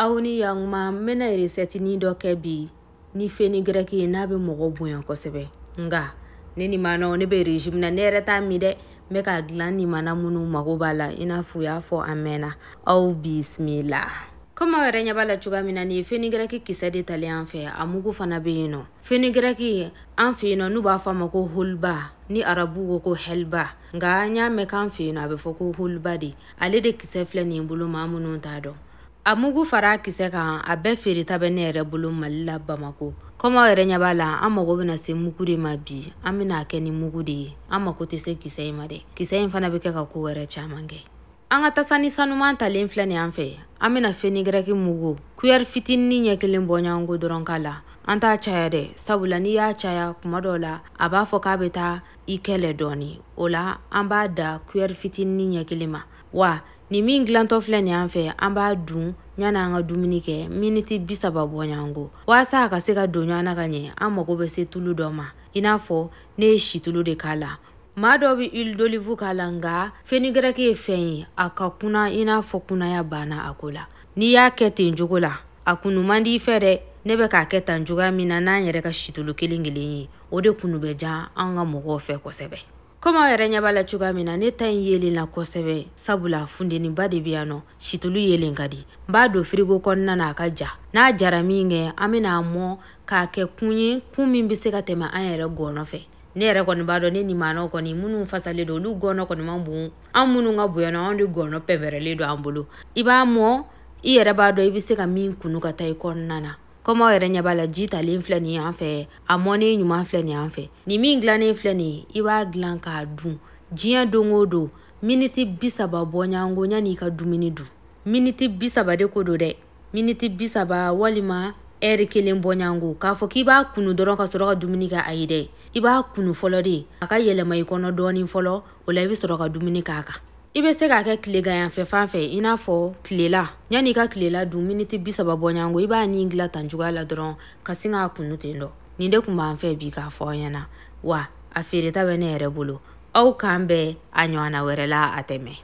Aw ni yakuma, n bɛna recette ni dɔ kɛ bi ni fenugrec ye n'a bɛ mɔgɔ bonya kosɛbɛ. Nka ne ni maanaw ne bɛ régime na, ne yɛrɛ t'a min dɛ. N bɛ k'a dilan ni maana minnu mago b'a la, i n'a fɔ u y'a fɔ a mɛnna. Aw bisimila. Komi aw yɛrɛ ɲɛ b'a la cogoya min na, nin ye fenugrec kisɛ de talen an fɛ, a mugu fana bɛ yen nɔ. Fenugrec an fɛ yen nɔ, n'u b'a fɔ a ma ko hulba, ni arabu ko ko helba, nka an y'a mɛn k'an fɛ yen nɔ a bɛ fɔ ko hulba de. Ale de kisɛ filɛ nin bolo, maa minnu t'a dɔn. A mugu fara a kisɛ kan, a bɛɛ feereta bɛ ne yɛrɛ bolo Mali la, Bamako. Komi aw yɛrɛ ɲɛ b'a la, an mago bɛna se mugu de ma bi. An bɛna a kɛ ni mugu de ye, an mako tɛ se kisɛ in ma dɛ. Kisɛ in fana bɛ kɛ ka ko wɛrɛ caman kɛ. An ka tasa ni sanuman talen filɛ nin an fɛ, an bɛna fenugrec mugu kuyɛri fitinin ɲɛ kelen bɔɲɔgɔnko dɔrɔn k'a la. An t'a caya dɛ, sabula n'i y'a caya kuma dɔw la a b'a fɔ k'a bɛ taa i kɛlɛ dɔɔni. O la an b'a da kuyɛri fitinin ɲɛ kelen ma. Wa nin min dilantɔ filɛ nin an fɛ, an b'a dun yanni an ka dumuni kɛ miniti 30 bɔɲɔgɔnko. Walasa a ka se ka don ɲɔgɔn na ka ɲɛ, an mago bɛ se tulu dɔ ma. I n'a fɔ ne ye situlu de k'a la. Maa dɔw bɛ huile d'olive k'a la, nka fenugrec ye fɛn ye a ka kunna, i n'a fɔ kunnaya banna a ko la. N'i y'a kɛ ten cogo la, a kunu man di i fɛ dɛ. Ne bɛ k'a kɛ tan cogoya min na n'an yɛrɛ ka situlu kelen kelen ye, o de kunu bɛ diya an ka mɔgɔw fɛ kosɛbɛ. Komi aw yɛrɛ ɲɛ b'a la cogoya min na, ne ta in yelen na kosɛbɛ, sabula funteniba de bɛ yan nɔ, situlu yelen ka di. N b'a don firigo kɔnɔna na a ka ja. N'a jara min kɛ, an bɛna a mɔ k'a kɛ kun ye, kun min bɛ se ka tɛmɛ an yɛrɛ gɔnɔ fɛ. Ne yɛrɛ kɔni b'a dɔn, ne ni maanaw kɔni minnu fasalen don, olu gɔnɔ kɔni man bon. An minnu ka bonya na, anw de gɔnɔ pɛpɛrɛlen don an bolo. I b'a mɔ, i yɛrɛ b'a dɔn i bɛ se ka min kunu ka taa i kɔnɔna na. Komi aw yɛrɛ ɲɛ b'a la, ji talen filɛ nin ye an fɛ, a mɔnen ɲuman filɛ nin ye an fɛ. Nin min dilannen filɛ nin ye, i b'a dilan k'a dun diɲɛ don o don miniti 30 bɔɲɔgɔnko yanni i ka dumuni dun. Miniti 30 de ko don dɛ, miniti 30 walima ɛri kelen bɔɲɔgɔnko. K'a fɔ k'i b'a kunu dɔrɔn ka sɔrɔ ka dumuni kɛ, ayi dɛ. I b'a kunu fɔlɔ de, a ka yɛlɛma i kɔnɔ dɔɔni fɔlɔ, o la i bɛ sɔrɔ ka dumuni k'a kan. I bɛ se k'a kɛ tileganyanfɛ fan fɛ, i n'a fɔ tilela. Yanni i ka tilela dun miniti 30 bɔɲɔgɔnko, i b'a nin dilan tan cogoya la dɔrɔn ka sin k'a kunu ten dɔ. Nin de kun b'an fɛ bi k'a fɔ aw ɲɛna. Wa a feereta bɛ ne yɛrɛ bolo. Aw k'an bɛn a ɲɔgɔnna wɛrɛ la, a tɛ mɛn.